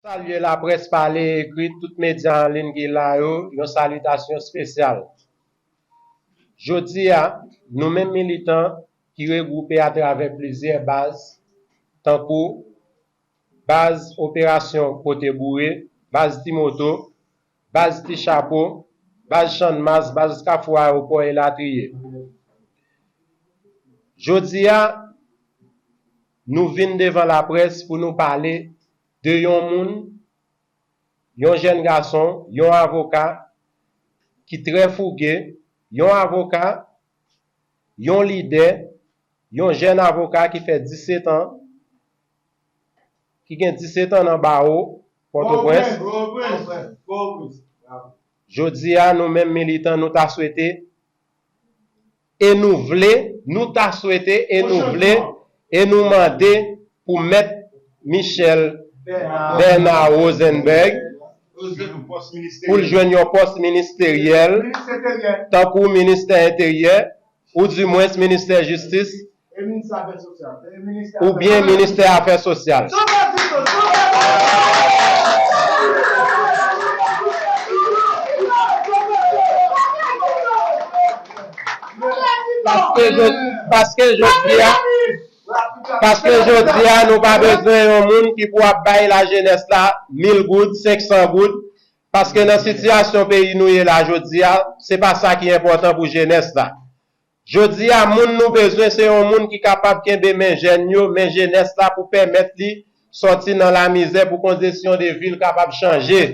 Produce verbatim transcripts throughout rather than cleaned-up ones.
Salye laprès pale ekri, tout medya an liy ki la yo, yon salitasyon espesyal. Jodi a, nou menm militan ki regwoupe atravè plizyè baz, tankou baz operasyon Kote Boure, baz Ti Moto, baz Ti Chapo, baz Channmas, baz Kafou Ayewopò elatriye. Jodi a, nou vin devan laprès pou nou pale de yon moun, yon jèn gason, yon avoka ki trè fouge, yon avoka, yon lidè, yon jèn avoka ki fè disèt an, ki gen disèt an nan bawo Pòtoprens. Jodi a, nou menm militan, nou ta swete e nou vle, nou ta swete e nou vle, e nou mande pou Mèt Michel Bernard Rosenberg, pou l jwenn yon pòs ministeryèl, tankou ministè enteryè, ou dimwens ministè jistis, oubyen ministè afè sosyal. Paske jodi a, paske jodi a, nou pa bezwen yon moun ki pou ap bay lajenès la mil goud, senk san goud, paske nan sitiyasyon peyi nou ye la jodi a, se pa sa ki enpòtan pou jenès la. Jodi a, moun nou bezwen, se yon moun ki kapab kenbe men jèn yo, men jenès la pou pèmèt li sòti nan lamizè, pou kondisyon de vi l kapab chanje.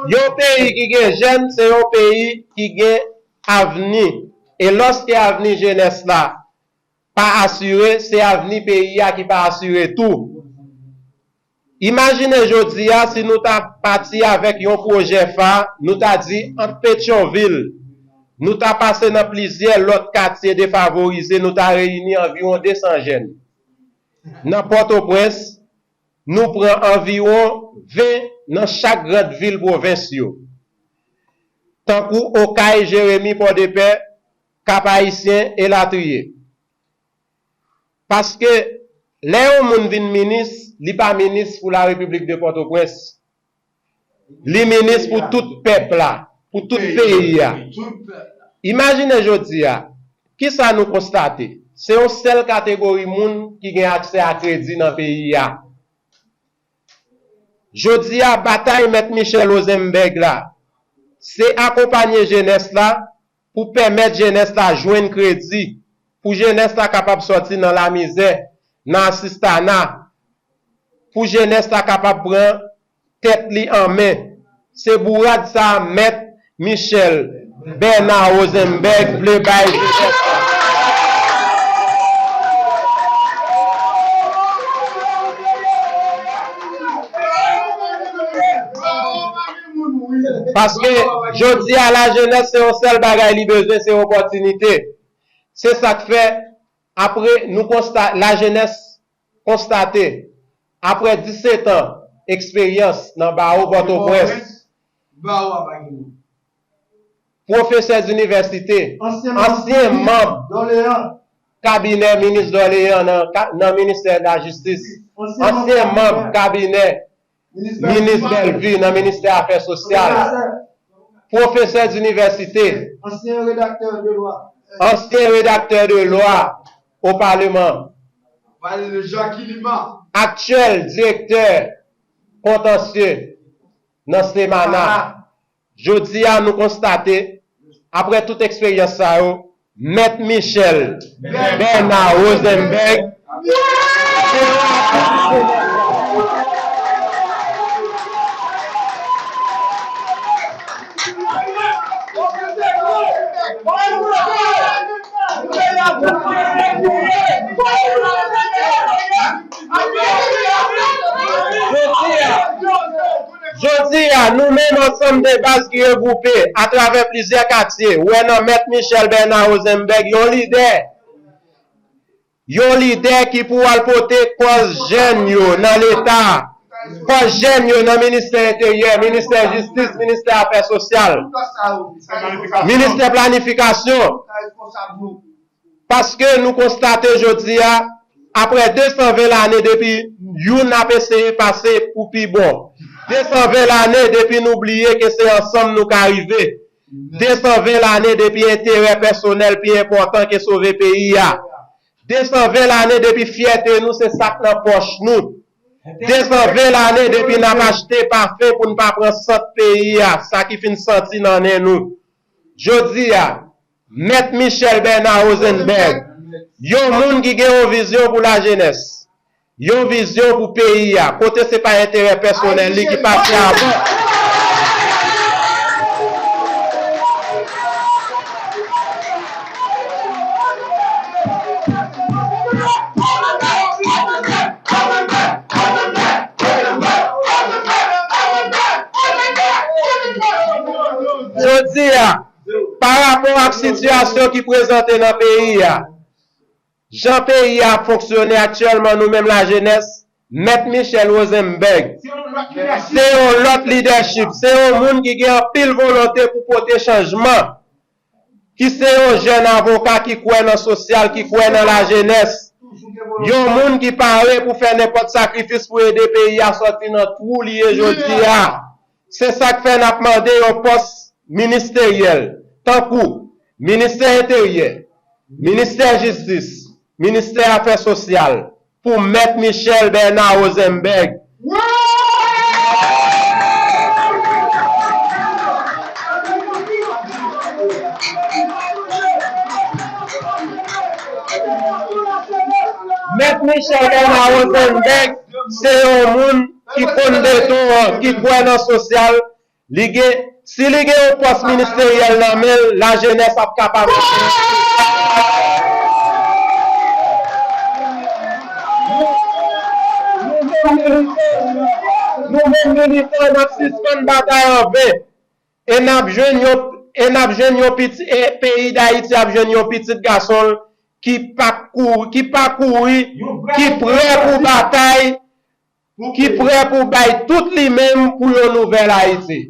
Yon peyi ki gen jèn, se yon peyi ki gen avni. E lòske avni jenès la pa asire, se avni peyi a ki pa asire tou. Imajine jodi a, si nou ta pati avèk yon pwojè fa, nou ta di ant Petyonvil, nou ta pase nan plizyè lòt katye defavorize, nou ta reyini anviwon de san jèn. Nan Pòtoprens, nou pran anviwon ven nan chak grann vil pwovens yo, tankou Okay, Jeremi, Pòdepè, Kap Ayisyen, elatriye. Paske lè yon moun vin minis, li pa minis pou Larepiblik de Pòtoprens. Li minis pou tout pèp la, pou tout peyi a. Imajine jodi a, kisa nou konstate? Se yon sèl kategori moun ki gen aksè a kredi nan peyi a. Jodi a, batay Mèt Michel Rosenberg la, se akonpanye jenès la pou pèmèt jenès la jwenn kredi, pou jenès la kapab sòti nan lamizè, nan asistana, pou jenès la kapab pran tèt li an men. Se bourad sa a Mèt Michel Bernard Rosenberg vle bay jenès la. Paske jodi a, lajenès, se yon sèl bagay li bezwen, se opòtinite. Se sa k fè, apre nou konsta, lajenès konstate, apre disèt an eksperyans nan bawo Pòtoprens, pwofesè dinivèsite, ansyen manm kabinè minis Dòleyan nan, nan ministè lajistis, ansyen manm kabinè minis Bellevue nan ministè afè sosyal, pwofesè dinivèsite, ansyen redaktè de lwa o paleman, aktyèl direktè kontansye nan Semana. Jodi a, nou konstate, apre tout eksperyans sa yo, Mèt Michel Bernard Rosenberg Jodi a, jodi a, nou menm ansanm de baz ki regwoupe atravè plizyè katye, wè nan Mèt Michel Bernard Rosenberg yon lidè. Yon lidè ki pou al pote kòz jèn yo nan Leta, kòz jèn yo nan ministè enteryè, ministè jistis, ministè afè sosyal, ministè planifikasyon. Paske nou konstate jodi a, apre de san ven lane depi youn ap eseye pase pou pi bon, de san ven lane depi nou bliye ke se ansanm nou ka rive, de san ven lane depi enterè pèsonèl pi enpòtan ke sove peyi a, de san ven lane depi fyète nou se sa k nan pòch nou, de san ven lane depi n ap achte pafen pou n pa pran sant peyi a, sa ki fin santi nan nen nou. Jodi a, Mèt Michel Bernard Rosenberg, yon moun ki gen yon vizyon pou lajenès, yon vizyon pou peyi a, kote se pa enterè pèsonèl li ki pase avan. Jodi a, pa rapò ak sitiyasyon ki prezante nan peyi a, jan peyi a ap fonksyone aktyèlman, nou menm lajenès, Mèt Michel Rosenberg, se yon lòt lidèchip, se yon moun ki gen anpil volonte pou pote chanjman, ki se yon jèn avoka ki kwè nan sosyal, ki kwè nan lajenès, yon moun ki pare pou fè nenpòt sakrifis pou ede peyi a sòti nan twou li ye jodi a. Se sa k fè n ap mande yon pòs ministeryèl, tankou ministè enteryè, ministè jistis, ministè afè sosyal, pou Mèt Michel Bernard Rosenberg. Mèt Michel Bernard Rosenberg se yon moun ki konn beton an, ki kwè nan sosyal, li gen, si li gen yon pòs ministeryèl nan men l, lajenès ap kapab. Nou menm militan, nou menm militan, n ap sispann batay an ven. E n ap jwenn yon, e n ap jwenn yon pitit, e peyi Dayiti ap jwenn yon pitit gason l ki pa kouri, ki pa kouri, ki prè pou batay, ki prè pou bay tout li menm pou yon nouvèl Ayiti.